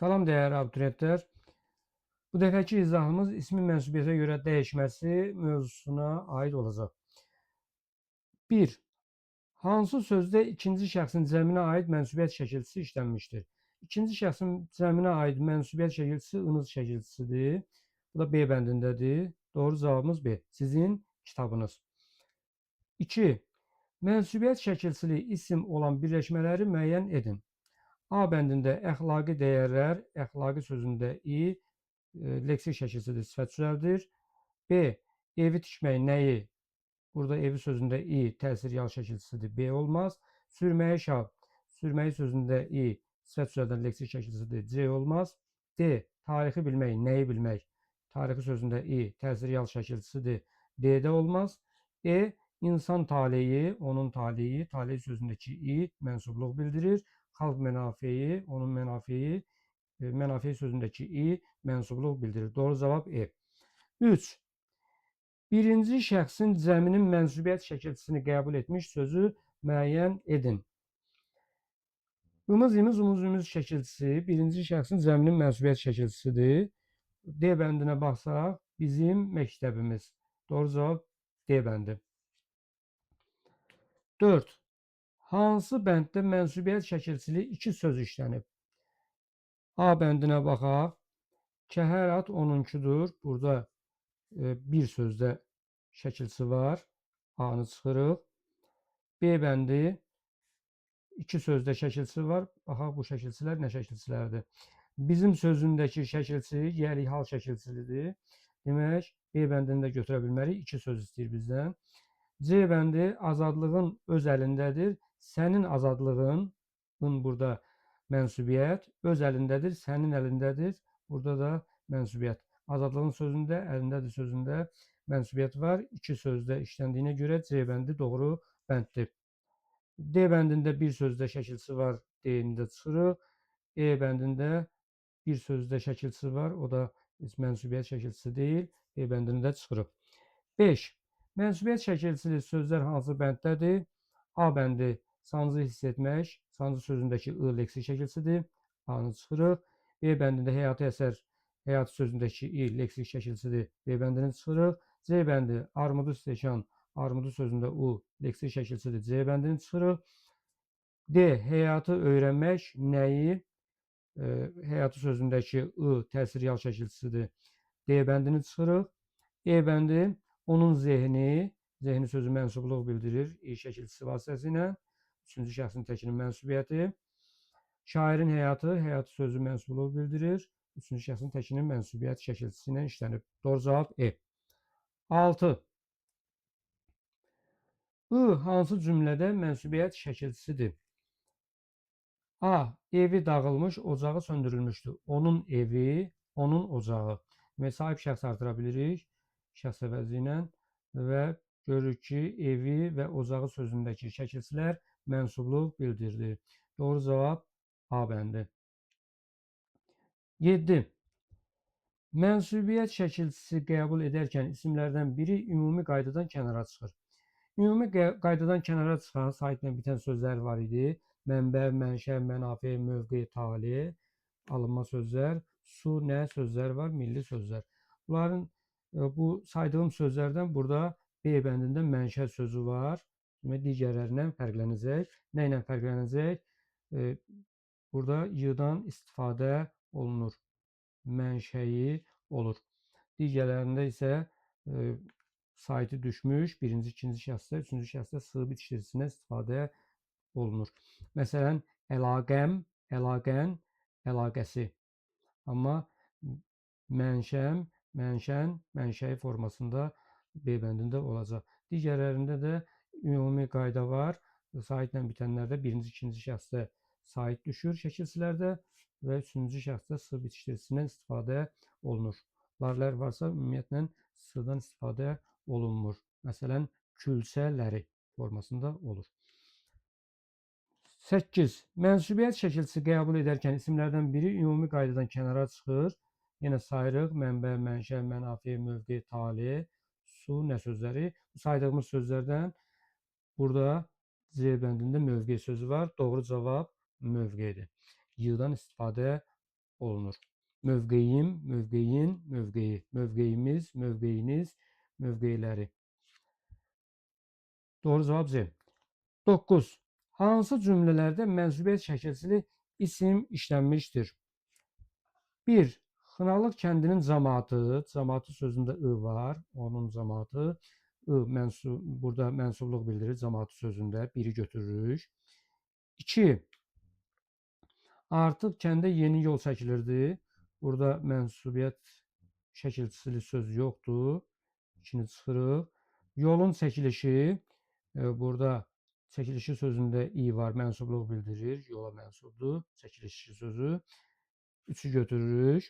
Salam dəyərli abituriyentlər. Bu dəfəki izahımız ismin mənsubiyyətə görə dəyişməsi mövzusuna aid olacaq. 1. Hansı sözdə ikinci şəxsin cəminə aid mənsubiyyət şəkilçisi işlənmişdir? İkinci şəxsin cəminə aid mənsubiyyət şəkilçisi ınız şəkilçisidir. Bu da B bəndindədir. Doğru cavabımız B. Sizin kitabınız. 2. Mənsubiyyət şəkilçili isim olan birləşmələri müəyyən edin. A bəndində əxlaqi dəyərlər, əxlaqi sözündə i leksik şəkilçidir, sifət düzəldir. B. Evi tikmək nəyi? Burada evi sözündə i təsir yal şəkilçisidir, B olmaz. Sürməyi şab, sürməyi sözündə i sifət düzəldən leksik şəkilçisidir, C olmaz. D. Tarixi bilmək, nəyi bilmək? Tarixi sözündə i təsir yal şəkilçisidir, D-də olmaz. E. İnsan taleyi, onun taleyi, taleyi sözündəki i mənsubluq bildirir. Xalq mənafeyi, onun mənafeyi, mənafeyi sözündəki i mənsubluq bildirir. Doğru cavab E. 3. Birinci şəxsin cəminin mənsubiyyət şəkilçisini qəbul etmiş sözü müəyyən edin. Imız, imiz, umuz, ümüz şəkilçisi birinci şəxsin cəminin mənsubiyyət şəkilçisidir. D bəndinə baxsaq, bizim məktəbimiz. Doğru cavab D bəndi. 4. Hansı bənddə mənsubiyyət şəkilçili iki söz işlənib? A bəndinə baxaq. Kəhər at onunkudur. Burada bir sözdə şəkilçi var. A-nı çıxırıq. B bəndi iki sözdə şəkilçi var. Baxaq bu şəkilçilər nə şəkilçilərdir. Bizim sözündəki şəkilçi yəlik hal şəkilçilidir. Demək, B bəndini də götürə bilmərik. İki söz istəyir bizdən. C bəndi azadlığın öz əlindədir. Sənin azadlığın, burada mənsubiyyət, öz əlindədir, sənin əlindədir. Burada da mənsubiyyət. Azadlığın sözündə, əlindədir sözündə mənsubiyyət var. İki sözdə işləndiyinə görə C bəndi doğru bənddir. D bəndində bir sözdə şəkilçi var, D-ni də çıxırıq. E bəndində bir sözdə şəkilçi var, o da heç mənsubiyyət şəkilçisi deyil. E bəndini də çıxırıq. 5. Mənsubiyyət şəkilçili sözlər hansı bənddədir? A bəndi sancı hiss etmək, sancı sözündəki ı leksik şəkilçidir. A-nı çıxırıq. B bəndində həyati əsər, həyati sözündəki i leksik şəkilçidir. B bəndini çıxırıq. C bəndi armudu stəkan, armudu sözündə u leksik şəkilçidir. C bəndini çıxırıq. D. Həyatı öyrənmək, nəyi? Həyatı sözündəki ı təsir yal şəkilçisidir. D bəndini çıxırıq. E bəndi onun zehni, zehni sözü mənsubluq bildirir i şəkilçisi vasitəsilə. Üçüncü şəxsin təkinin mənsubiyyəti. Şairin həyatı, həyatı sözü mənsubluq bildirir. Üçüncü şəxsin təkinin mənsubiyyət şəkilçisi ilə işlənib. Doğru cavab E. 6. I hansı cümlədə mənsubiyyət şəkilçisidir? A. Evi dağılmış, ocağı söndürülmüşdür. Onun evi, onun ocağı. Demək, sahib şəxs artıra bilirik şəxs əvəzi ilə və görürük ki, evi və ocağı sözündəki şəkilçilər mənsubluq bildirdi. Doğru cavab A bəndi. 7. Mənsubiyyət şəkilçisi qəbul edərkən isimlərdən biri ümumi qaydadan kənara çıxır. Ümumi qaydadan kənara çıxan saitlə bitən sözlər var idi. Mənbə, mənşə, mənafe, mövqe, tale, alınma sözlər, su, nə sözlər var, milli sözlər. Bunların bu saydığım sözlərdən burada B bəndində mənşə sözü var. Demək, digərlərindən fərqlənəcək. Nə ilə fərqlənəcək? Burada y-dan istifadə olunur. Mənşəyi olur. Digərlərində isə saiti düşmüş, birinci, ikinci şəxsdə, üçüncü şəxsdə s bitişdiricisindən istifadə olunur. Məsələn, əlaqəm, əlaqən, əlaqəsi. Amma mənşəm, mənşən, mənşəyi formasında B bəndində olacaq. Digərlərində də ümumi qayda var. Saitlə bitənlərdə birinci, ikinci şəxsdə sait düşür şəkilçilərdə və üçüncü şəxsdə s bitişdiricisindən istifadə olunur. Larlər varsa ümumiyyətlə s-dan istifadə olunmur. Məsələn, külçələri formasında olur. 8. Mənsubiyyət şəkilçisi qəbul edərkən isimlərdən biri ümumi qaydadan kənara çıxır. Yenə sayırıq. Mənbə, mənşə, mənafe, mövqe, tale, su, nə sözləri. Bu saydığımız sözlərdən burada C bəndində mövqe sözü var. Doğru cavab mövqedir. Y-dan istifadə olunur. Mövqeyim, mövqeyin, mövqeyi, mövqeyimiz, mövqeyiniz, mövqeyləri. Doğru cavab C. 9. Hansı cümlələrdə mənsubiyyət şəkilçili isim işlənmişdir? 1. Xınalıq kəndinin camaatı, camaatı sözündə ı var, onun camaatı. I burada mənsubluq bildirir camaatı sözündə, biri götürürük. 2. Artıq kəndə yeni yol çəkilirdi. Burada mənsubiyyət şəkilçili söz yoxdur. 2-ni çıxırıq. Yolun çəkilişi, burada çəkilişi sözündə i var, mənsubluq bildirir, yola mənsubdur çəkilişi sözü. 3-ü götürürük.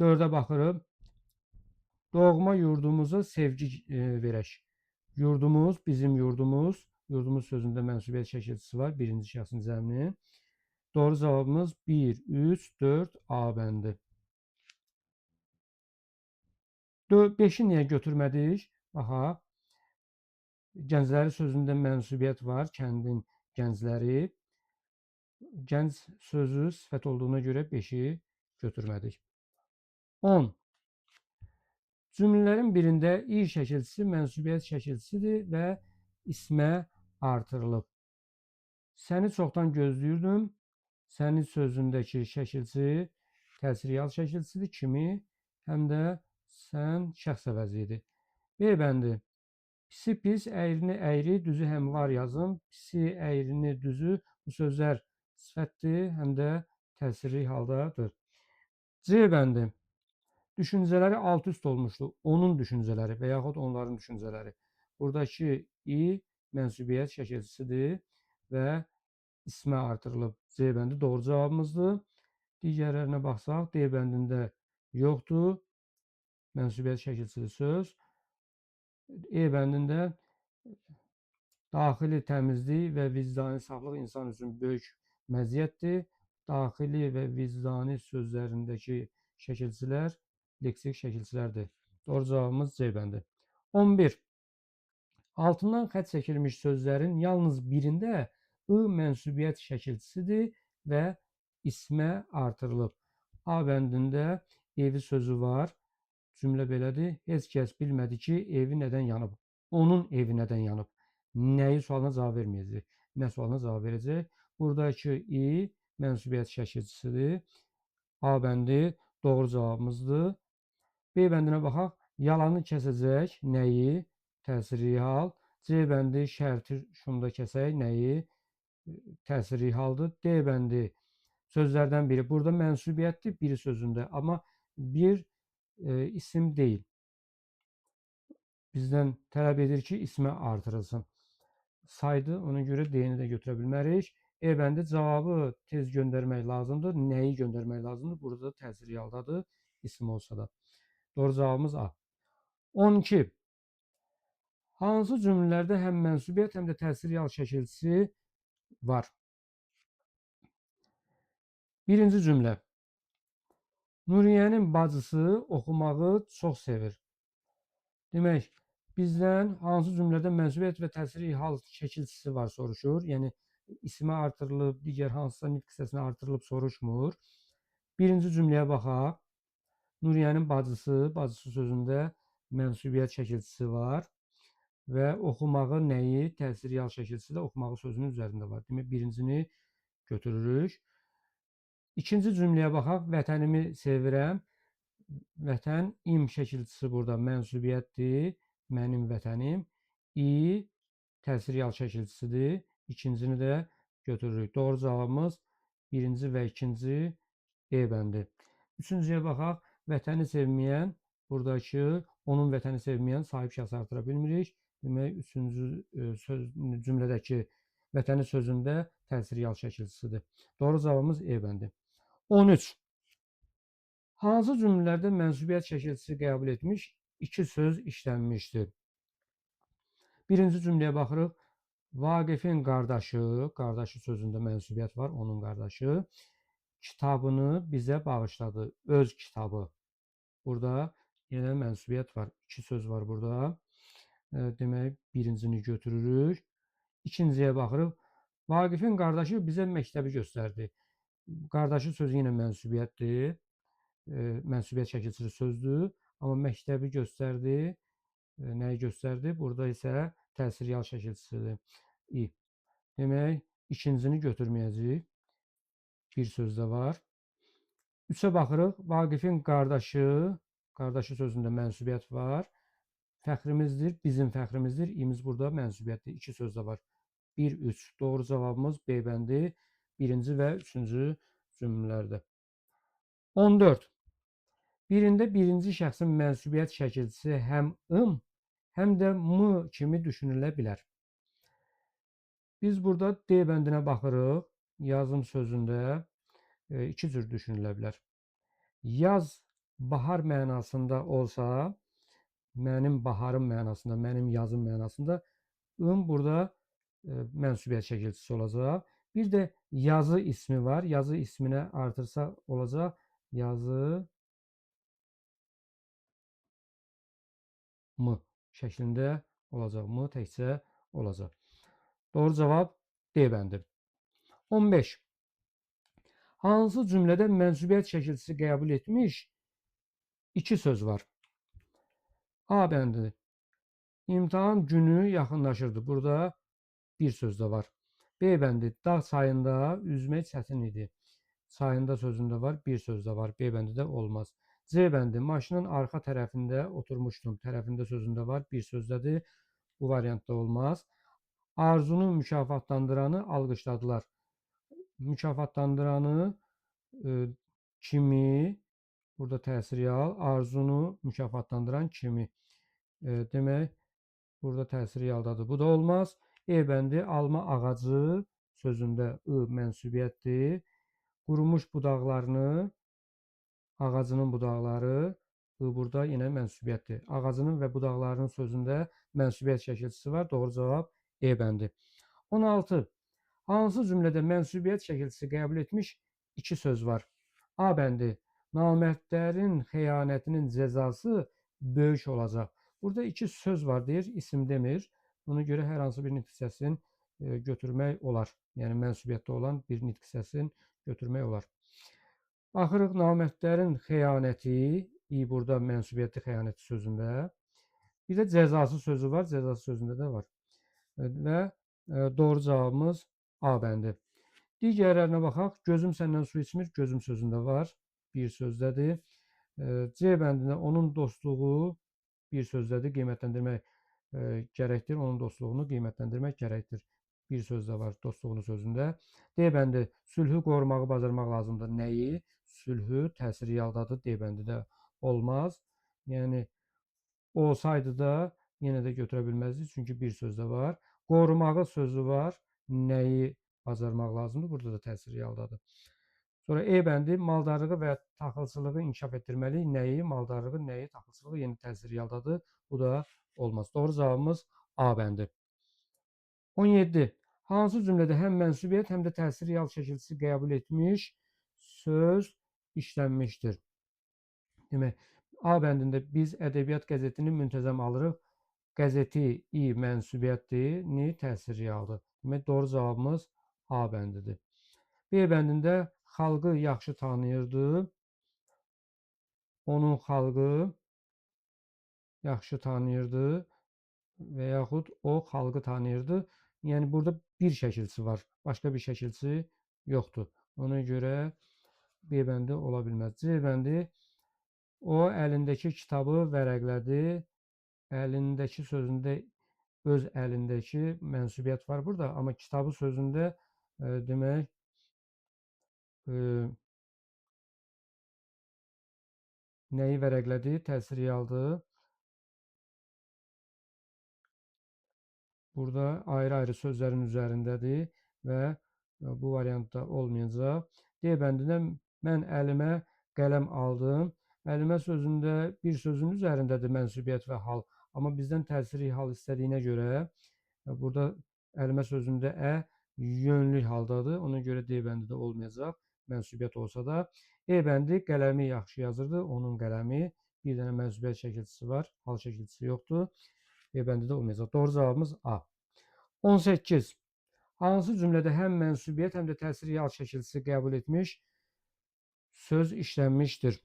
4-ə baxırıq. Doğma yurdumuza sevgi verək. Yurdumuz, bizim yurdumuz. Yurdumuz sözündə mənsubiyyət şəkilçisi var, birinci şəxsin cəminin. Doğru cavabımız 1, 3, 4 A bəndi. 5-i niyə götürmədik? Baxaq. Gəncləri sözündə mənsubiyyət var, kəndin gəncləri. Gənc sözü sifət olduğuna görə 5-i götürmədik. 10. Cümlələrin birində i şəkilçisi mənsubiyyət şəkilçisidir və ismə artırılıb. Səni çoxdan gözləyirdim. Səni sözündəki şəkilçi təsiriyyal şəkilçisidir, kimi, həm də sən şəxs əvəzi idi. B bəndi. Pisi pis, əyrini əyri, düzü həm var yazın. Pisi, əyrini, düzü bu sözlər sifətdir, həm də təsirli haldadır. C bəndi. Düşüncələri alt üst olmuşdu. Onun düşüncələri və yaxud onların düşüncələri. Buradakı i mənsubiyyət şəkilçisidir və ismə artırılıb. C bəndi doğru cavabımızdır. Digərlərinə baxsaq, D bəndində yoxdur. Mənsubiyyət şəkilçili söz. E bəndində daxili təmizlik və vicdani saflıq insan üçün böyük məziyyətdir. Daxili və vicdani sözlərindəki şəkilçilər leksik şəkilçilərdir. Doğru cavabımız C bəndi. 11. Altından xətt çəkilmiş sözlərin yalnız birində I mənsubiyyət şəkilçisidir və ismə artırılıb. A bəndində evi sözü var. Cümlə belədir. Heç kəs bilmədi ki, evi nədən yanıb. Onun evi nədən yanıb. Nəyi sualına cavab verməyəcək. Nə sualına cavab verəcək. Buradakı i mənsubiyyət şəkilçisidir. A bəndi doğru cavabımızdır. B bəndinə baxaq. Yalanı kəsəcək. Nəyi? Təsirli hal. C bəndi şərti şunda kəsək. Nəyi? Təsirli haldır. D bəndi sözlərdən biri. Burada mənsubiyyətdir biri sözündə. Amma bir isim deyil. Bizdən tələb edir ki, ismə artırılsın. Saydı, ona görə D-ni də götürə bilmərik. E bəndi cavabı tez göndərmək lazımdır. Nəyi göndərmək lazımdır? Burada da təsirli haldadır, isim olsa da. Doğru cavabımız A. 12. Hansı cümlələrdə həm mənsubiyyət, həm də təsirli hal şəkilçisi var? Birinci cümlə. Nuriyyənin bacısı oxumağı çox sevir. Demək, bizdən hansı cümlədə mənsubiyyət və təsirli hal şəkilçisi var soruşur. Yəni, ismə artırılıb, digər hansısa nitq hissəsinə artırılıb soruşmur. Birinci cümləyə baxaq. Nuriyyənin bacısı, bacısı sözündə mənsubiyyət şəkilçisi var və oxumağı nəyi? Təsirli hal şəkilçisi də oxumağı sözünün üzərində var. Demək, birincini götürürük. İkinci cümləyə baxaq. Vətənimi sevirəm. Vətən im şəkilçisi burada mənsubiyyətdir. Mənim vətənim. İ təsirli hal şəkilçisidir. İkincini də götürürük. Doğru cavabımız birinci və ikinci E bəndi. Üçüncüyə baxaq. Vətəni sevməyən, buradakı onun vətəni sevməyən sahib şəxs artıra bilmirik. Demək, üçüncü söz, cümlədəki vətəni sözündə təsirli hal şəkilçisidir. Doğru cavabımız E bəndi. 13. Hansı cümlələrdə mənsubiyyət şəkilçisi qəbul etmiş iki söz işlənmişdir? Birinci cümləyə baxırıq. Vaqifin qardaşı, qardaşı sözündə mənsubiyyət var, onun qardaşı kitabını bizə bağışladı. Öz kitabı. Burada yenə mənsubiyyət var. İki söz var burada. Demək, birincini götürürük. İkinciyə baxırıq. Vaqifin qardaşı bizə məktəbi göstərdi. Qardaşı sözü yenə mənsubiyyətdir. Mənsubiyyət şəkilçisi sözdür. Amma məktəbi göstərdi. Nəyi göstərdi? Burada isə təsir yal şəkilçisidir. İ. Demək, ikincini götürməyəcəyik. Bir sözdə var. 3-ə baxırıq. Vaqifin qardaşı, qardaşı sözündə mənsubiyyət var. Fəxrimizdir, bizim fəxrimizdir. İmiz burada mənsubiyyətdir. İki sözdə var. 1, 3. Doğru cavabımız B bəndi. Birinci və üçüncü cümlələrdə. 14. Birində birinci şəxsin mənsubiyyət şəkilçisi həm ım, həm də m kimi düşünülə bilər. Biz burada D bəndinə baxırıq. Yazım sözündə iki cür düşünülə bilər. Yaz bahar mənasında olsa, mənim baharım mənasında, mənim yazım mənasında ım burada mənsubiyyət şəkilçisi olacaq. Bir də yazı ismi var. Yazı isminə artırsa olacaq. Yazı m şəklində olacaq. M təkcə olacaq. Doğru cavab D bəndi. 15. Hansı cümlədə mənsubiyyət şəkilçisi qəbul etmiş iki söz var? A bəndi. İmtahan günü yaxınlaşırdı. Burada bir söz də var. B bəndi. Dağ çayında üzmək çətin idi. Çayında sözündə var, bir söz də var. B bəndi də olmaz. C bəndi. Maşının arxa tərəfində oturmuşdum. Tərəfində sözündə var, bir sözdədir. Bu variantda olmaz. Arzunu mükafatlandıranı alqışladılar. Mükafatlandıranı kimi, burada təsir yal, arzunu mükafatlandıran kimi. Demək, burada təsir yaldadır. Bu da olmaz. E bəndi alma ağacı sözündə I mənsubiyyətdir. Qurumuş budaqlarını, ağacının budaqları, I burada yenə mənsubiyyətdir. Ağacının və budaqlarının sözündə mənsubiyyət şəkilçisi var. Doğru cavab E bəndi. 16. Hansı cümlədə mənsubiyyət şəkilçisi qəbul etmiş iki söz var? A bəndi. Namərdlərin xəyanətinin cəzası böyük olacaq. Burada iki söz var deyir, isim demir. Buna görə hər hansı bir nitq hissəsini götürmək olar. Yəni mənsubiyyətdə olan bir nitq hissəsini götürmək olar. Baxırıq, namərdlərin xəyanəti, i burada mənsubiyyətli xəyanəti sözündə. Bir də cəzası sözü var, cəzası sözündə də var. Və doğru cavabımız A bəndi. Digərlərinə baxaq. Gözüm səndən su içmir, gözüm sözündə var. Bir sözdədir. C bəndində onun dostluğu bir sözdədir. Qiymətləndirmək gərəkdir. Onun dostluğunu qiymətləndirmək gərəkdir. Bir sözdə var dostluğunu sözündə. D bəndi sülhü qorumağı bacarmaq lazımdır. Nəyi? Sülhü təsir yaldadır. D bəndi də olmaz. Yəni olsaydı da yenə də götürə bilməzdik. Çünki bir sözdə var. Qorumağı sözü var. Nəyi bacarmaq lazımdır? Burada da təsir yaldadır. Sonra E bəndi maldarlığı və taxılçılığı inkişaf etdirməliyik. Nəyi? Maldarlığı, nəyi? Taxılçılığı yenə təsir yaldadır. Bu da olmaz. Doğru cavabımız A bəndi. 17. Hansı cümlədə həm mənsubiyyət, həm də təsir yal şəkilçisi qəbul etmiş söz işlənmişdir? Demək, A bəndində biz ədəbiyyat qəzetini müntəzəm alırıq. Qəzeti i mənsubiyyətdir, ni təsir yaldır. Demək, doğru cavabımız A bəndidir. B bəndində xalqı yaxşı tanıyırdı. Onun xalqı yaxşı tanıyırdı və yaxud o xalqı tanıyırdı. Yəni burada bir şəkilçi var. Başqa bir şəkilçi yoxdur. Ona görə B bəndi ola bilməz. C bəndi o əlindəki kitabı vərəqlədi. Əlindəki sözündə öz əlindəki mənsubiyyət var burada. Amma kitabı sözündə demək nəyi vərəqlədi? Təsir yaldı. Burada ayrı-ayrı sözlərin üzərindədir və bu variantda olmayacaq. D bəndində mən əlimə qələm aldım. Əlimə sözündə bir sözün üzərindədir mənsubiyyət və hal. Amma bizdən təsiri hal istədiyinə görə burada əlimə sözündə ə yönlük haldadır. Ona görə D bəndi də olmayacaq. Mənsubiyyət olsa da. E bəndi qələmi yaxşı yazırdı. Onun qələmi bir dənə mənsubiyyət şəkilçisi var. Hal şəkilçisi yoxdur. B bəndi də olmayacaq. Doğru cavabımız A. 18. Hansı cümlədə həm mənsubiyyət, həm də təsirli hal şəkilçisi qəbul etmiş söz işlənmişdir?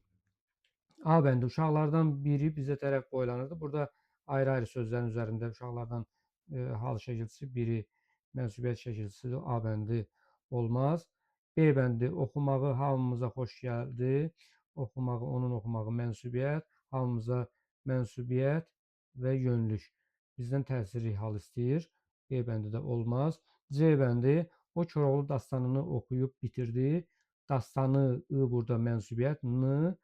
A bəndi uşaqlardan biri bizə tərəf boylanırdı. Burada ayrı-ayrı sözlərin üzərində uşaqlardan hal şəkilçisi, biri mənsubiyyət şəkilçisidir. A bəndi olmaz. B bəndi oxumağı hamımıza xoş gəldi. Oxumağı, onun oxumağı mənsubiyyət, hamımıza mənsubiyyət və yönlük. Bizdən təsirli hal istəyir. B bəndi də olmaz. C bəndi o Koroğlu dastanını oxuyub bitirdi. Dastanı I burada mənsubiyyət, N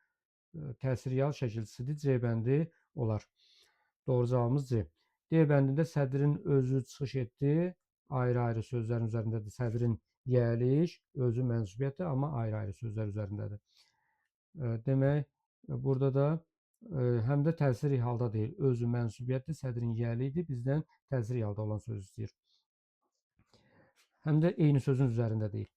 təsirli hal şəkilçisidir. C bəndi olar. Doğru cavabımız C. D bəndində sədrin özü çıxış etdi. Ayrı-ayrı sözlərin üzərindədir. Sədrin yəlik, özü mənsubiyyətdir, amma ayrı-ayrı sözlər üzərindədir. Demək, burada da həm də təsirli halda deyil. Özü mənsubiyyətdir, sədrin yəlikdir. Bizdən təsirli halda olan söz istəyir. Həm də eyni sözün üzərində deyil.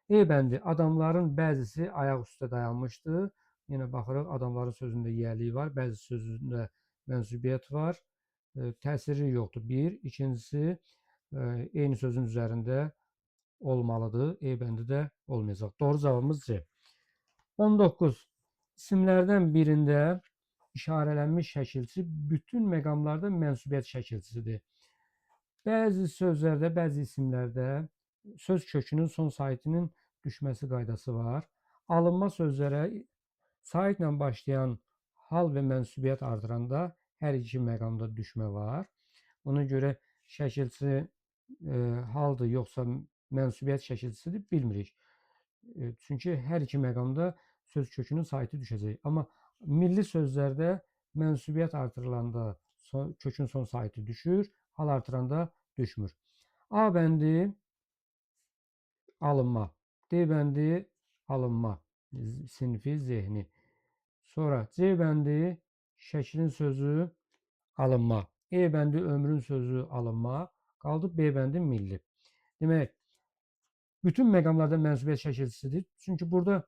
E bəndi adamların bəzisi ayaq üstə dayanmışdı. Yenə baxırıq, adamların sözündə yəlik var, bəzi sözündə mənsubiyyət var. Təsiri yoxdur. Bir. İkincisi, eyni sözün üzərində olmalıdır. E bəndi də olmayacaq. Doğru cavabımız C. 19. İsimlərdən birində işarələnmiş şəkilçi bütün məqamlarda mənsubiyyət şəkilçisidir. Bəzi sözlərdə, bəzi isimlərdə söz kökünün son saitinin düşməsi qaydası var. Alınma sözlərə saitlə başlayan hal və mənsubiyyət artıranda hər iki məqamda düşmə var. Ona görə şəkilçi haldır yoxsa mənsubiyyət şəkilçisidir bilmirik. Çünki hər iki məqamda söz kökünün saiti düşəcək. Amma milli sözlərdə mənsubiyyət artırılanda kökün son saiti düşür, hal artıranda düşmür. A bəndi alınma, D bəndi alınma, sinfi, zehni. Sonra C bəndi şəklin sözü alınma, E bəndi ömrün sözü alınma, qaldı B bəndi milli. Demək, bütün məqamlarda mənsubiyyət şəkilçisidir. Çünki burada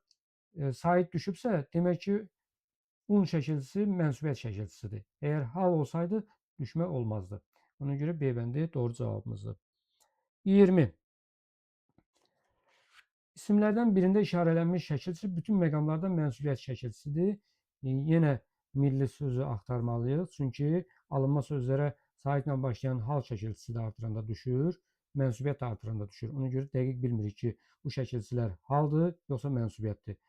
sait düşübsə, demək ki, un şəkilçisi mənsubiyyət şəkilçisidir. Əgər hal olsaydı, düşmə olmazdı. Ona görə B bəndi doğru cavabımızdır. 20. İsimlərdən birində işarələnmiş şəkilçi bütün məqamlarda mənsubiyyət şəkilçisidir. Yenə milli sözü axtarmalıyıq. Çünki alınma sözlərə saitlə başlayan hal şəkilçisi də artıranda düşür, mənsubiyyət də artıranda düşür. Ona görə dəqiq bilmirik ki, bu şəkilçilər haldır, yoxsa mənsubiyyətdir.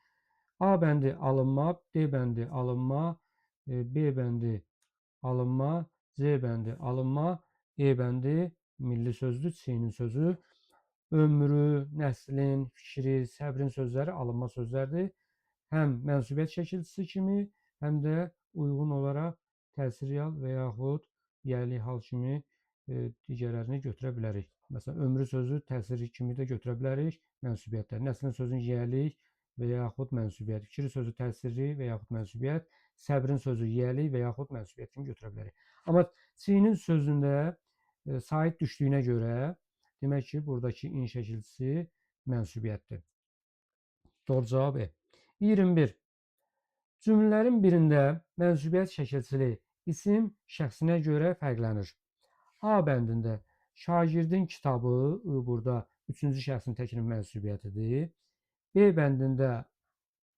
A bəndi alınma, D bəndi alınma, B bəndi alınma, C bəndi alınma, E bəndi milli sözdür, Çinin sözü. Ömrü, nəslin, fikri, səbrin sözləri alınma sözlərdir. Həm mənsubiyyət şəkilçisi kimi, həm də uyğun olaraq təsirli hal və yaxud yəli hal kimi digərlərini götürə bilərik. Məsələn, ömrü sözü təsirli kimi də götürə bilərik mənsubiyyətdə. Nəslin sözünü yəlik və yaxud mənsubiyyət, fikri sözü təsirli və yaxud mənsubiyyət, səbrin sözü yəlik və yaxud mənsubiyyət kimi götürə bilərik. Amma çinin sözündə sait düşdüyünə görə demək ki, buradakı in şəkilçisi mənsubiyyətdir. Doğru cavab E. 21. Cümlələrin birində mənsubiyyət şəkilçili isim şəxsinə görə fərqlənir. A bəndində şagirdin kitabı, I burada üçüncü şəxsin təkinin mənsubiyyətidir. B bəndində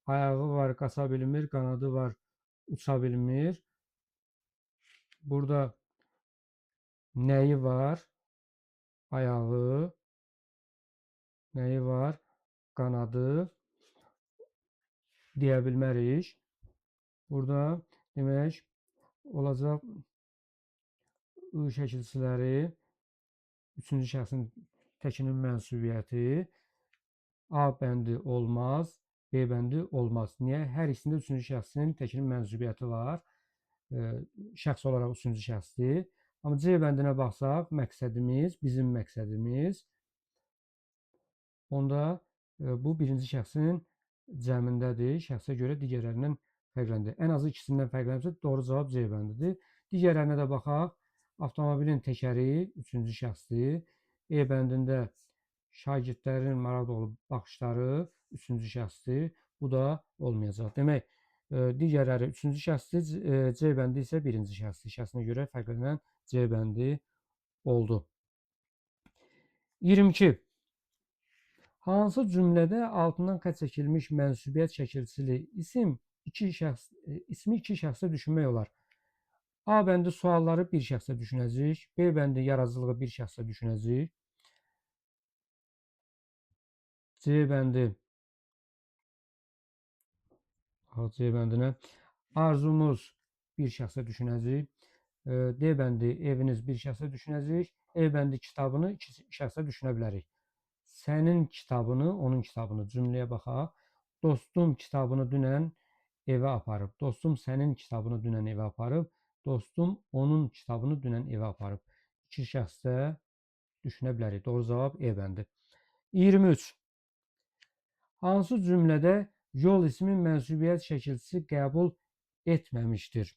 ayağı var, qaça bilmir, qanadı var, uça bilmir. Burada nəyi var? Ayağı, nəyi var? Qanadı deyə bilmərik. Burada demək olacaq I şəkilçiləri üçüncü şəxsin təkinin mənsubiyyəti. A bəndi olmaz, B bəndi olmaz. Niyə? Hər ikisində üçüncü şəxsin təkinin mənsubiyyəti var. Şəxs olaraq üçüncü şəxsdir. Amma C bəndinə baxsaq, məqsədimiz, bizim məqsədimiz, onda bu birinci şəxsin cəmindədir. Şəxsə görə digərlərindən fərqləndir. Ən azı ikisindən fərqlənirsə, doğru cavab C bəndidir. Digərlərinə də baxaq. Avtomobilin təkəri üçüncü şəxsdir. E bəndində şagirdlərin maraq dolu baxışları üçüncü şəxsdir. Bu da olmayacaq. Demək, digərləri üçüncü şəxsdir, C bəndi isə birinci şəxsdir. Şəxsinə görə fərqlənən C bəndi oldu. 22. Hansı cümlədə altından xətt çəkilmiş mənsubiyyət şəkilçili isim iki şəxs, ismi iki şəxsə düşünmək olar? A bəndi sualları bir şəxsə düşünəcəyik. B bəndi yaradıcılığı bir şəxsə düşünəcəyik. C bəndi C bəndinə arzumuz bir şəxsə düşünəcəyik. D bəndi eviniz bir şəxsə düşünəcəyik. E bəndi kitabını iki şəxsə düşünə bilərik. Sənin kitabını, onun kitabını cümləyə baxaq. Dostum kitabını dünən evə aparıb. Dostum sənin kitabını dünən evə aparıb. Dostum onun kitabını dünən evə aparıb. İki şəxsdə düşünə bilərik. Doğru cavab E bəndi. 23. Hansı cümlədə yol ismi mənsubiyyət şəkilçisi qəbul etməmişdir?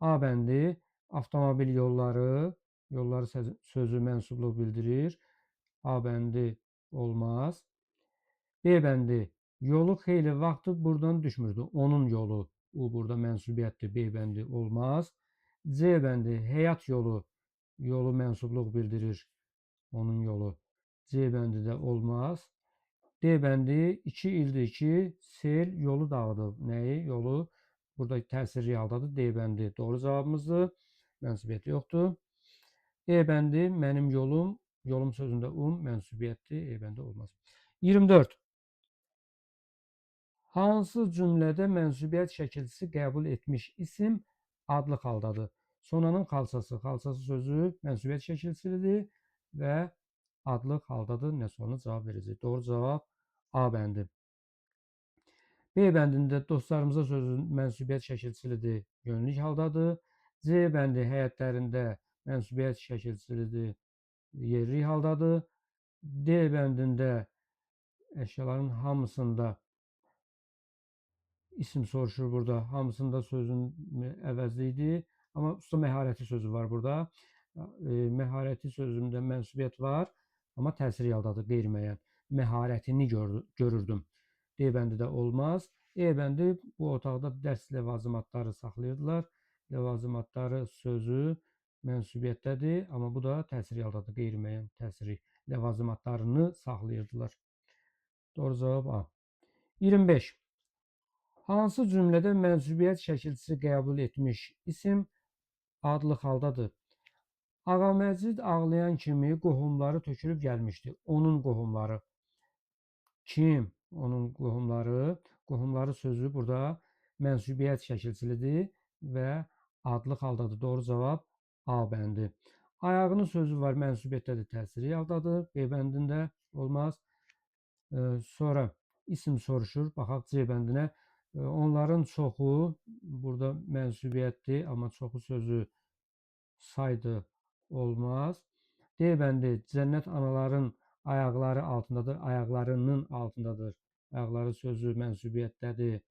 A bəndi avtomobil yolları, yolları sözü mənsubluq bildirir. A bəndi olmaz. B bəndi yolu xeyli vaxtı buradan düşmürdü. Onun yolu, U burada mənsubiyyətdir. B bəndi olmaz. C bəndi həyat yolu, yolu mənsubluq bildirir. Onun yolu. C bəndi də olmaz. D bəndi 2 ildir ki, sel yolu dağıdıb. Nəyi? Yolu burada təsirli haldadır. D bəndi doğru cavabımızdır. Mənsubiyyəti yoxdur. E bəndi mənim yolum, yolum sözündə um mənsubiyyətdir. E bəndi olmaz. 24. Hansı cümlədə mənsubiyyət şəkilçisi qəbul etmiş isim adlıq haldadır? Sonanın xalçası, xalçası sözü mənsubiyyət şəkilçisidir və adlıq haldadır. Nə sualına cavab verəcək? Doğru cavab A bəndi. B bəndində dostlarımıza sözü mənsubiyyət şəkilçilidir, yönlük haldadır. C bəndi həyətlərində mənsubiyyət şəkilçilidir, yerlik haldadır. D bəndində əşyaların hamısında isim soruşur burada. Hamısında sözün əvəzliyidir. Amma usta məharəti sözü var burada. Məharəti sözündə mənsubiyyət var, amma təsir haldadır, qeyri-müəyyən. Məharətini görürdüm. D bəndi də olmaz. E bəndi bu otaqda dərs ləvazimatları saxlayırdılar. Ləvazimatları sözü mənsubiyyətdədir, amma bu da təsir haldadır, qeyri-müəyyən təsiri. Ləvazimatlarını saxlayırdılar. Doğru cavab A. 25. Hansı cümlədə mənsubiyyət şəkilçisi qəbul etmiş isim adlıq haldadır? Ağaməcid ağlayan kimi qohumları tökülüb gəlmişdi. Onun qohumları. Kim? Onun qohumları. Qohumları sözü burada mənsubiyyət şəkilçilidir və adlıq haldadır. Doğru cavab A bəndi. Ayağının sözü var, mənsubiyyətdədir, təsiri haldadır. B bəndində olmaz. Sonra isim soruşur. Baxaq C bəndinə. Onların çoxu burada mənsubiyyətdir, amma çoxu sözü saydı olmaz. D bəndi cənnət anaların ayaqları altındadır, ayaqlarının altındadır. Ayaqları sözü mənsubiyyətdədir,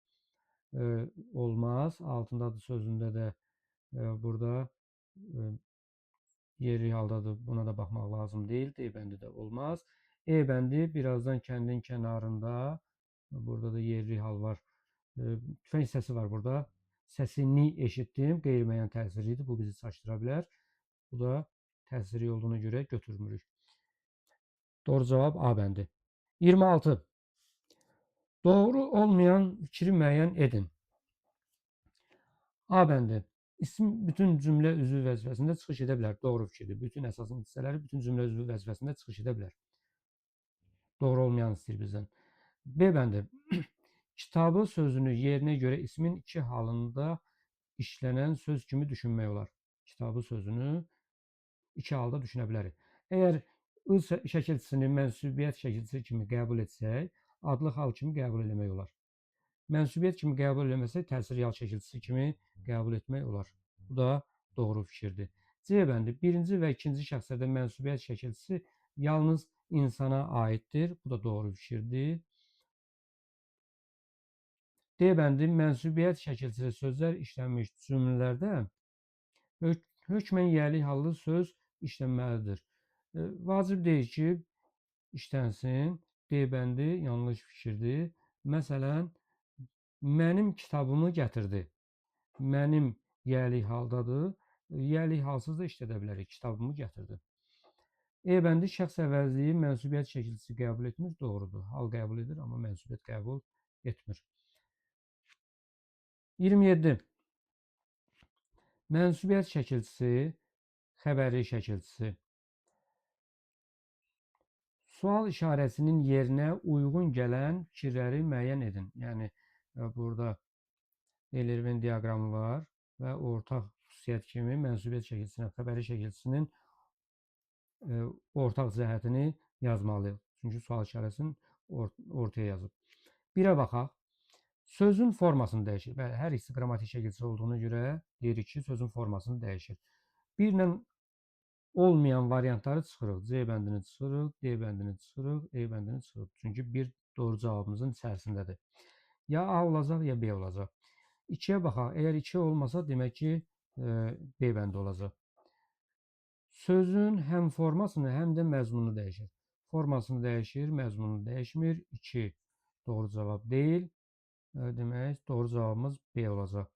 olmaz. Altındadır sözündə də burada yerli haldadır. Buna da baxmaq lazım deyil. D bəndi də olmaz. E bəndi birazdan kəndin kənarında, burada da yerli hal var. Tüfəng səsi var burada. Səsini eşitdim. Qeyri-müəyyən təsirlidir. Bu bizi çaşdıra bilər. Bu da təsirli olduğuna görə götürmürük. Doğru cavab A bəndi. 26. Doğru olmayan fikri müəyyən edin. A bəndi. İsim bütün cümlə üzvü vəzifəsində çıxış edə bilər. Doğru fikirdir. Bütün əsasın hissələri bütün cümlə üzvü vəzifəsində çıxış edə bilər. Doğru olmayan istəyir bizdən. B bəndi. Kitabı sözünü yerinə görə ismin iki halında işlənən söz kimi düşünmək olar. Kitabı sözünü iki halda düşünə bilərik. Əgər I şəkilçisini mənsubiyyət şəkilçisi kimi qəbul etsək, adlıq hal kimi qəbul eləmək olar. Mənsubiyyət kimi qəbul eləməsək, təsir hal şəkilçisi kimi qəbul etmək olar. Bu da doğru fikirdir. C bəndi birinci və ikinci şəxslərdə mənsubiyyət şəkilçisi yalnız insana aiddir. Bu da doğru fikirdir. D bəndi mənsubiyyət şəkilçili sözlər işlənmiş cümlələrdə hökmən yiyəlik hallı söz işlənməlidir. Vacib deyil ki, işlənsin. D bəndi yanlış fikirdir. Məsələn, mənim kitabımı gətirdi. Mənim yiyəlik haldadır. Yiyəlik halsız da işlədə bilərik. Kitabımı gətirdi. E bəndi şəxs əvəzliyi mənsubiyyət şəkilçisi qəbul etmir. Doğrudur. Hal qəbul edir, amma mənsubiyyət qəbul etmir. 27. Mənsubiyyət şəkilçisi, xəbərlik şəkilçisi. Sual işarəsinin yerinə uyğun gələn fikirləri müəyyən edin. Yəni, burada Euler-Venn diaqramı var və ortaq xüsusiyyət kimi mənsubiyyət şəkilçisinə, xəbərlik şəkilçisinin ortaq cəhətini yazmalıyıq. Çünki sual işarəsini ortaya yazıb. 1-ə baxaq. Sözün formasını dəyişir. Bəli, hər ikisi qrammatik şəkilçisi olduğuna görə deyirik ki, sözün formasını dəyişir. 1 ilə olmayan variantları çıxırıq. C bəndini çıxırıq, D bəndini çıxırıq, E bəndini çıxırıq. Çünki 1 doğru cavabımızın içərisindədir. Ya A olacaq, ya B olacaq. 2-yə baxaq. Əgər 2 olmasa, demək ki, B bəndi olacaq. Sözün həm formasını, həm də məzmununu dəyişir. Formasını dəyişir, məzmununu dəyişmir. 2 doğru cavab deyil. Demək, doğru cavabımız B olacaq.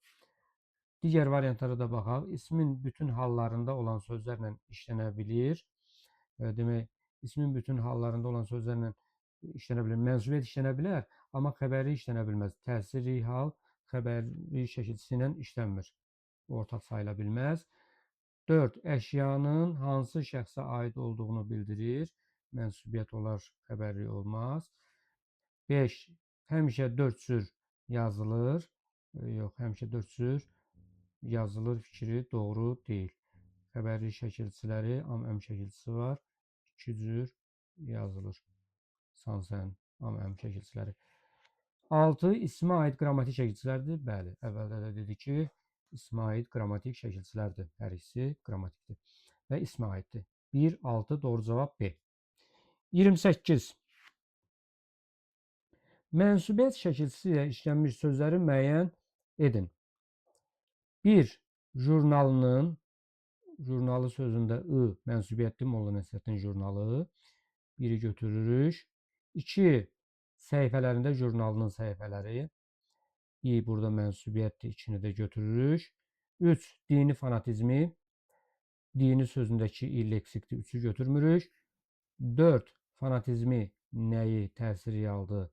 Digər variantlara da baxaq. İsmin bütün hallarında olan sözlərlə işlənə bilir. Demək, ismin bütün hallarında olan sözlərlə işlənə bilir. Mənsubiyyət işlənə bilər, amma xəbərlik işlənə bilməz. Təsirli hal xəbərlik şəkilçisi ilə işlənmir. Ortaq sayıla bilməz. 4. Əşyanın hansı şəxsə aid olduğunu bildirir. Mənsubiyyət olar, xəbərlik olmaz. 5. Həmişə 4 cür yazılır. Yox, həmişə 4 cür yazılır fikri doğru deyil. Xəbərlik şəkilçiləri, am-əm şəkilçisi var. 2 cür yazılır. San-sən, am-əm şəkilçiləri. 6. İsmə aid qrammatik şəkilçilərdir. Bəli, əvvəldə də dedik ki, ismə aid qrammatik şəkilçilərdir. Hər ikisi qrammatikdir və ismə aiddir. 1, 6 doğru cavab B. 28. Mənsubiyyət şəkilçisi ilə işlənmiş sözləri müəyyən edin. 1. Jurnalının, jurnalı sözündə I mənsubiyyətli Molla Nəsrəddin jurnalı. 1-i götürürük. 2. Səhifələrində jurnalının səhifələri. I burada mənsubiyyətdir, 2-ni də götürürük. 3. Dini fanatizmi. Dini sözündəki i leksikdir, 3-ü götürmürük. 4. Fanatizmi nəyi təsiri aldı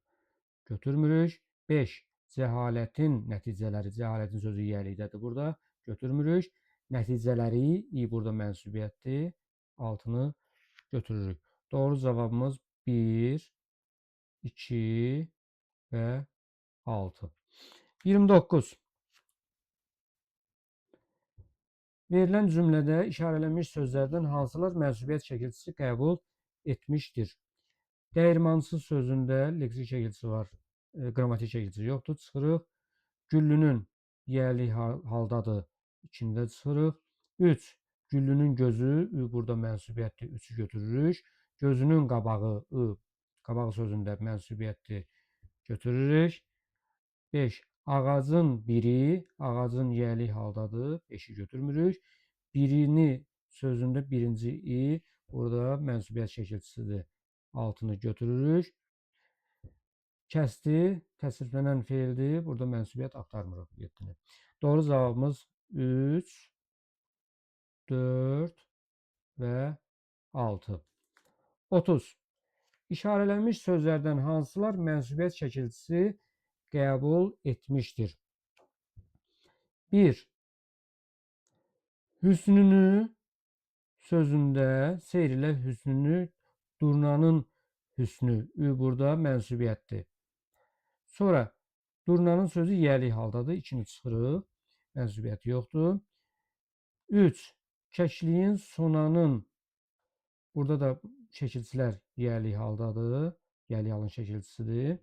götürmürük. 5. Cəhalətin nəticələri, cəhalətin sözü yiyəlikdədir burada, götürmürük. Nəticələri, i burada mənsubiyyətdir, 6-nı götürürük. Doğru cavabımız 1, 2 və 6. 29. Verilən cümlədə işarələnmiş sözlərdən hansılar mənsubiyyət şəkilçisi qəbul etmişdir? Dəyirmançı sözündə leksik şəkilçisi var, qrammatik şəkilçisi yoxdur, çıxırıq. Güllünün yiyəlik haldadır, 2-ni də çıxırıq. 3. Güllünün gözü, ü burada mənsubiyyətdir, 3-ü götürürük. Gözünün qabağı, ı, qabağı sözündə mənsubiyyətdir, götürürük. 5. Ağacın biri, ağacın yiyəlik haldadır, 5-i götürmürük. Birini sözündə birinci i, burada mənsubiyyət şəkilçisidir, 6-nı götürürük. Kəsdi, təsriflənən feildir, burada mənsubiyyət axtarmırıq 7-ni. Doğru cavabımız 3, 4 və 6. 30. İşarələnmiş sözlərdən hansılar mənsubiyyət şəkilçisi qəbul etmişdir? 1. Hüsnünü sözündə seyr ilə hüsnünü, durnanın hüsnü, ü burada mənsubiyyətdir. Sonra durnanın sözü yiyəlik haldadır, 2-ni çıxırıq, mənsubiyyəti yoxdur. 3. Kəkliyin sonanın, burada da şəkilçilər yiyəlik haldadır, yiyəlik halın şəkilçisidir.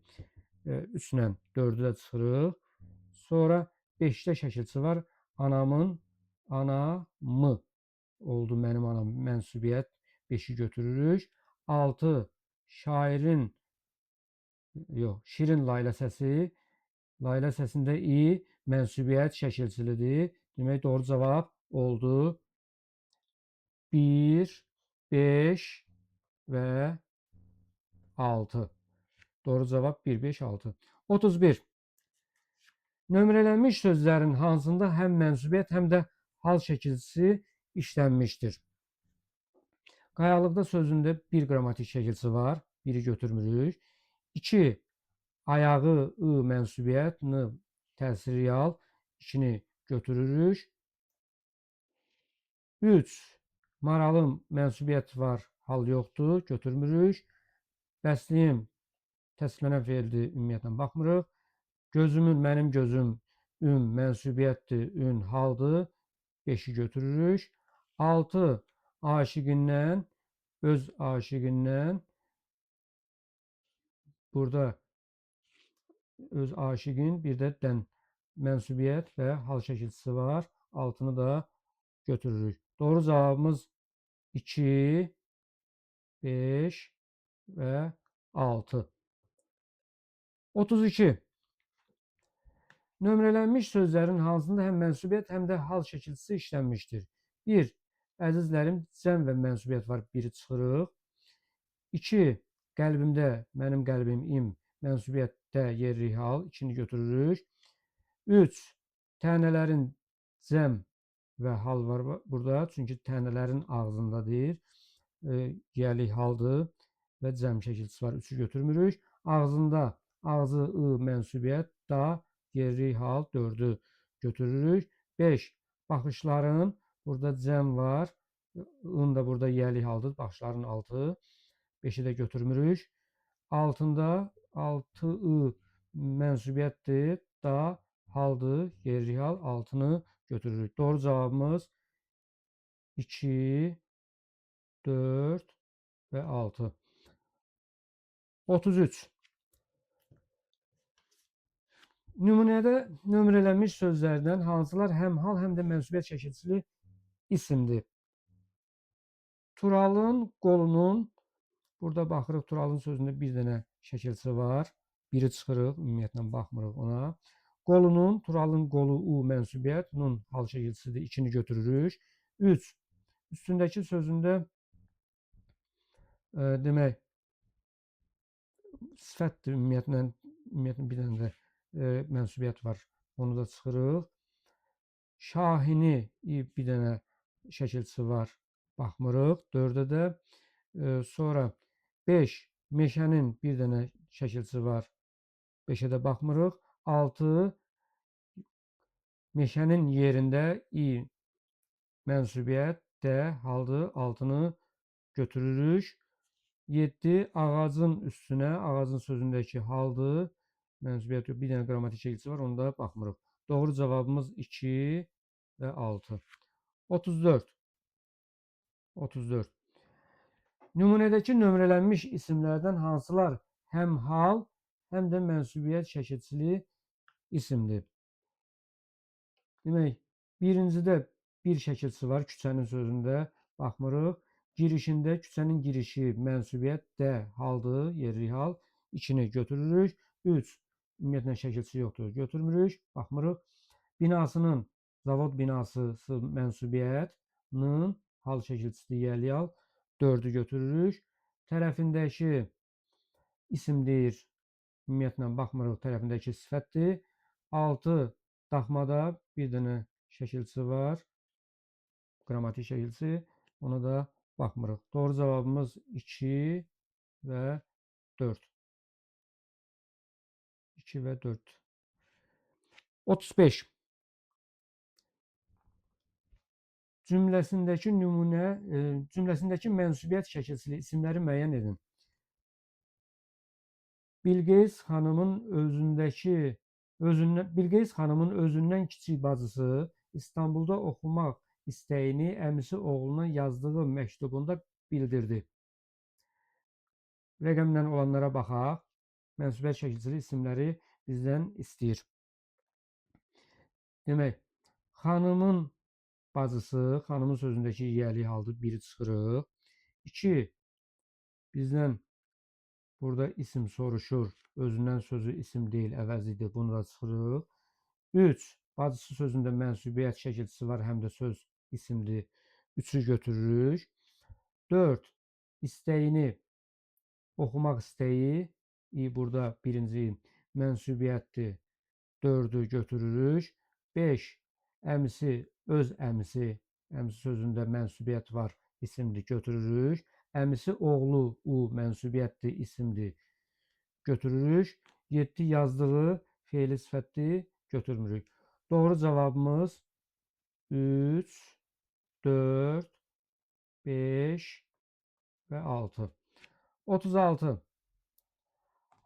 3 ilə 4-ü də çıxırıq. Sonra 5-də şəkilçi var. Anamın, anamı oldu mənim anam mənsubiyyət. 5-i götürürük. 6. Şairin, yox, şirin layla səsi. Layla səsində i mənsubiyyət şəkilçilidir. Demək, doğru cavab oldu. 1, 5 və 6. Doğru cavab 1, 5, 6. 31. Nömrələnmiş sözlərin hansında həm mənsubiyyət, həm də hal şəkilçisi işlənmişdir? Qayalıqda sözündə bir qrammatik şəkilçi var. Biri götürmürük. 2. Ayağı, I mənsubiyyət, N təsiri hal. 2-ni götürürük. 3. Maralım mənsubiyyət var, hal yoxdur, götürmürük. Bəsliyim təsdiqlənən feildir, ümumiyyətlə baxmırıq. Gözümün, mənim gözüm, üm mənsubiyyətdir, ün haldır. 5-i götürürük. 6. Aşiqindən, öz aşiqindən. Burada öz aşiqin, bir də dən mənsubiyyət və hal şəkilçisi var. 6-nı da götürürük. Doğru cavabımız 2, 5 və 6. 32. Nömrələnmiş sözlərin hansında həm mənsubiyyət, həm də hal şəkilçisi işlənmişdir? 1. Əzizlərim, cəm və mənsubiyyət var, biri çıxırıq. 2. Qəlbimdə, mənim qəlbim, im, mənsubiyyətdə yerlik hal, 2-ni götürürük. 3. Tənələrin cəm və hal var burada, çünki tənələrin ağzında deyir, yiyəlik haldır və cəm şəkilçisi var, 3-ü götürmürük. Ağzında, ağzı, ı, mənsubiyyət, da, yerlik hal, 4-ü götürürük. 5. Baxışların, burada cəm var, ın da burada yiyəlik haldır, baxışların 6, 5-i də götürmürük. Altında 6-ı mənsubiyyətdir, da, haldır, yerlik hal, 6-nı götürürük. Doğru cavabımız 2, 4 və 6. 33. Nümunədə nömrələnmiş sözlərdən hansılar həm hal, həm də mənsubiyyət şəkilçili isimdir? Turalın qolunun, burada baxırıq Turalın sözündə bir dənə şəkilçi var. Biri çıxırıq, ümumiyyətlə baxmırıq ona. Qolunun, Turalın qolu U mənsubiyyət, nun hal şəkilçisidir, 2-ni götürürük. 3. Üstündəki sözündə demək, sifətdir, ümumiyyətlə bir dənə də mənsubiyyət var, onu da çıxırıq. Şahini bir dənə şəkilçisi var, baxmırıq. 4-də də. Sonra 5. Meşənin bir dənə şəkilçisi var, 5-ə də baxmırıq. 6. Meşənin yerində i mənsubiyyət, də haldır, 6-nı götürürük. 7. Ağacın üstünə, ağacın sözündəki haldır, mənsubiyyət yox, bir dənə qrammatik şəkilçisi var, onu da baxmırıq. Doğru cavabımız 2 və 6. 34. 34. Nümunədəki nömrələnmiş isimlərdən hansılar həm hal, həm də mənsubiyyət şəkilçili isimdir? Demək, birincidə bir şəkilçisi var, küçənin sözündə baxmırıq. Girişində küçənin girişi mənsubiyyət də haldır, yerlik hal. 2-ni götürürük. 3. Ümumiyyətlə şəkilçisi yoxdur, götürmürük, baxmırıq. Binasının, zavod binası mənsubiyyət, nın hal şəkilçisi yiyəlik hal. 4-ü götürürük. Tərəfindəki isim deyir, ümumiyyətlə baxmırıq, tərəfindəki sifətdir. 6. Daxmada bir dənə şəkilçisi var, qrammatik şəkilçisi, ona da baxmırıq. Doğru cavabımız 2 və 4. 2 və 4. 35. Cümləsindəki nümunə, cümləsindəki mənsubiyyət şəkilçili isimləri müəyyən edin. Bilqeyis xanımın Bilqeyis xanımın özündən kiçik bacısı İstanbulda oxumaq istəyini əmisi oğluna yazdığı məktubunda bildirdi. Rəqəmlə olanlara baxaq. Mənsubiyyət şəkilçili isimləri bizdən istəyir. Demək, xanımın bacısı, xanımın sözündəki yiyəlik haldır, biri çıxırıq. 2. Bizdən burada isim soruşur. Özündən sözü isim deyil, əvəzidir. Bunu da çıxırıq. 3. Bacısı sözündə mənsubiyyət şəkilçisi var, həm də söz isimdir. 3-ü götürürük. 4. İstəyini, oxumaq istəyi, burada birinci mənsubiyyətdir. 4-ü götürürük. 5. Əmisi, öz əmisi, əmisi sözündə mənsubiyyət var. isimdir, götürürük. Əmisi oğlu U mənsubiyyətdir, isimdir, götürürük. 7 yazdığı feili sifətdir, götürmürük. Doğru cavabımız 3, 4, 5 və 6. 36.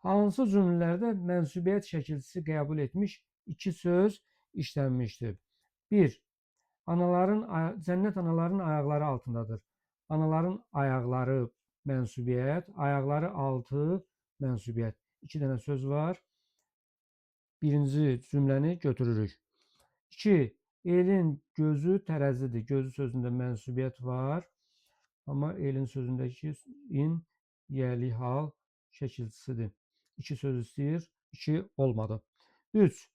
Hansı cümlələrdə mənsubiyyət şəkilçisi qəbul etmiş iki söz işlənmişdir? 1. Cənnət anaların ayaqları altındadır. Anaların ayaqları mənsubiyyət, ayaqları altı mənsubiyyət. 2 dənə söz var. Birinci cümləni götürürük. 2. Elin gözü tərəzidir. Gözü sözündə mənsubiyyət var. Amma elin sözündəki in yəli hal şəkilçisidir. 2 söz istəyir. 2 olmadı. 3.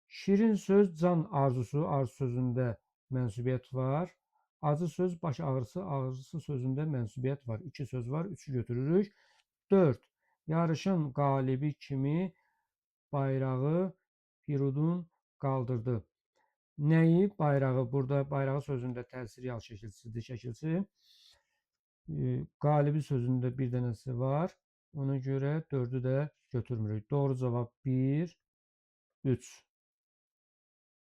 Şirin söz can arzusu. Arzu sözündə mənsubiyyət var. Acı söz baş ağrısı. Ağrısı sözündə mənsubiyyət var. 2 söz var. 3-ü götürürük. 4. Yarışın qalibi kimi bayrağı Firudun qaldırdı. Nəyi? Bayrağı. Burada bayrağı sözündə təsir yal şəkilçisidir. Şəkilçi. Qalibi sözündə bir dənəsi var. Ona görə 4-ü də götürmürük. Doğru cavab 1, 3.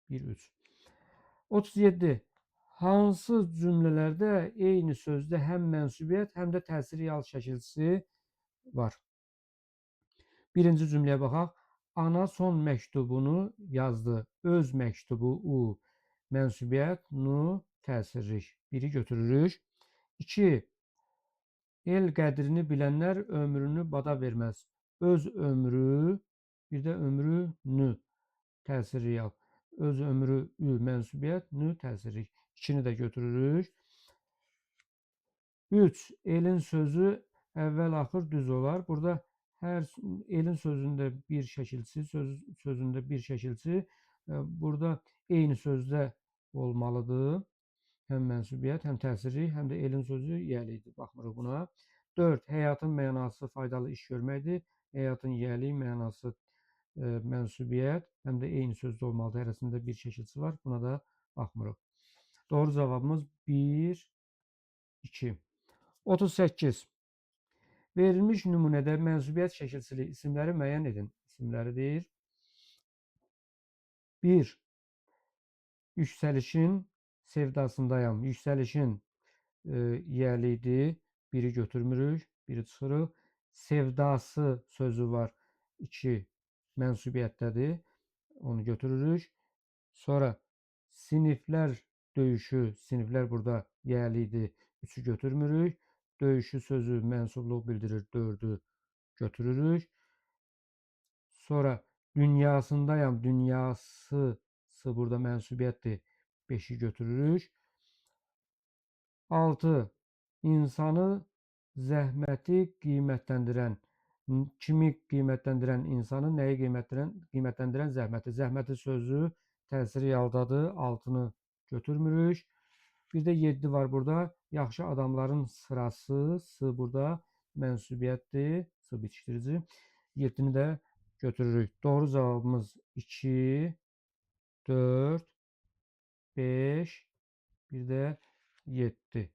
1, 3. 37. Hansı cümlələrdə eyni sözdə həm mənsubiyyət, həm də təsiri yal şəkilçisi var? Birinci cümləyə baxaq. Ana son məktubunu yazdı. Öz məktubu U mənsubiyyət, nu təsirlik. 1-i götürürük. 2. El qədrini bilənlər ömrünü bada verməz. Öz ömrü, bir də ömrü nü təsirli yal. Öz ömrü ü mənsubiyyət, nü təsirlik. 2-ni də götürürük. 3. Elin sözü əvvəl-axır düz olar. Burada hər elin sözündə bir şəkilçi, sözündə bir şəkilçi. Burada eyni sözdə olmalıdır. Həm mənsubiyyət, həm təsirlik, həm də elin sözü yəlidir. Baxmırıq buna. 4. Həyatın mənası faydalı iş görməkdir. Həyatın yəli mənası mənsubiyyət, həm də eyni sözdə olmalıdır. Hərəsində bir şəkilçi var. Buna da baxmırıq. Doğru cavabımız 1, 2. 38. Verilmiş nümunədə mənsubiyyət şəkilçili isimləri müəyyən edin. İsimləri deyir. 1. Yüksəlişin sevdasındayam. Yüksəlişin yəlidir. 1-i götürmürük, 1-i çıxırıq. Sevdası sözü var. 2 mənsubiyyətdədir. Onu götürürük. Sonra siniflər döyüşü, siniflər burada yəlidir. 3-ü götürmürük. Döyüşü sözü mənsubluq bildirir. 4-ü götürürük. Sonra dünyasındayam. Dünyası burada mənsubiyyətdir. 5-i götürürük. 6. İnsanı zəhməti qiymətləndirən, kimi qiymətləndirən insanı, nəyi qiymətləndirən zəhməti. Zəhməti sözü təsiri yaldadır. 6-nı götürmürük. Bir də 7 var burada. Yaxşı adamların sırası, S burada mənsubiyyətdir. S bitişdirici. 7-ni də götürürük. Doğru cavabımız 2, 4, 5, bir də 7.